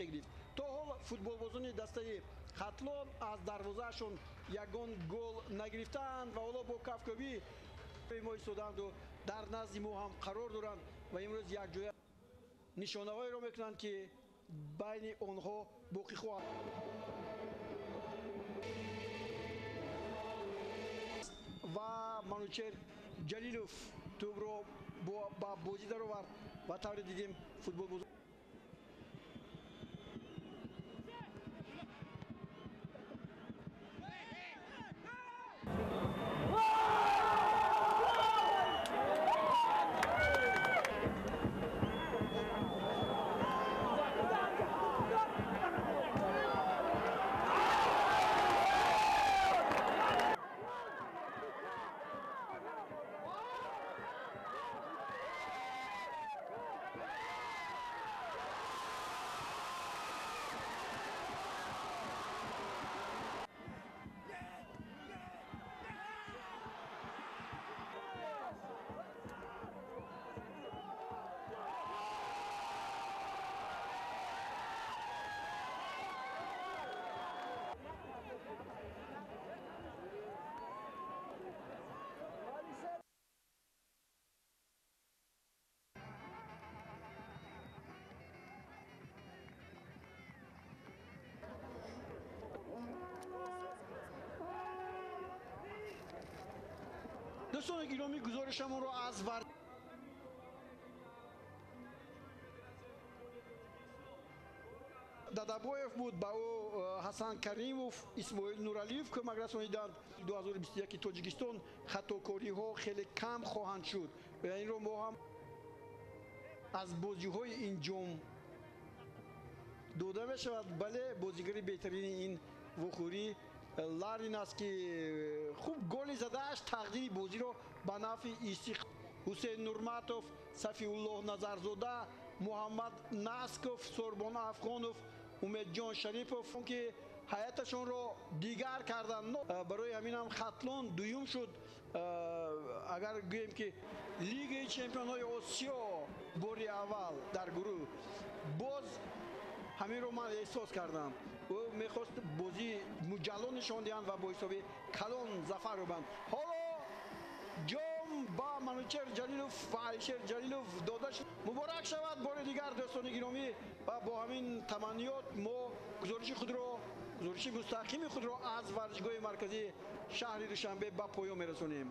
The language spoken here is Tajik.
гирифт. То ҳол футболбозони дастаи Хатлон аз дарвозаашон ягон гол нагирифтаанд ва ҳоло бо кафкӯбӣ мо истодаанду дар назди мо ҳам қарор доранд ва имрӯз якҷоя нишонаҳоеро мекунанд, ки байни онҳо боқӣ хоҳад. Ва Манучер Ҷалилов тӯбро ба бозӣ даровард ва тавре дидем футболбоз дӯстони гиромӣ, гузоришамонро аз Дадабоев буд, ба ӯ Ҳасан Каримов, Исмоил Нуралиев кӯмак расониданд. 2021 Тоҷикистон хатокориҳо хеле кам хоҳанд шуд ва инро мо ҳам аз бозиҳои ин ҷом дода мешавад. Бале, бозигари беҳтарини ин вохӯрӣ Ларин аст, ки хуб голи задааш тақдири бозиро ба нафъи Истиқ. Ҳусейн Нурматов, Сафиуллоҳ Назарзода, Муҳаммад Насков, Сорбон Афғонов, Умедҷон Шарипов, ки ҳайаташонро дигар карданд. Барои ҳамин ҳам Хатлон дуюм шуд. Агар гӯем, ки Лигаи чемпионҳои Осиё бори аввал дар гурӯҳ, боз ҳаминро ман эҳсос кардам. Ӯ мехост бозии муҷалло нишон диҳанд ва бо ҳисоби калон зафар ёбанд. Ҳоло ҷом ба Манучер Ҷалилов ва Алишер Ҷалилов дода шуд. Муборак шавад бори дигар, дӯстони гиромӣ, ва бо ҳамин таманниёт мо гузориши мустақими худро аз варзишгоҳи марказии шаҳри Душанбе ба поён мерасонем.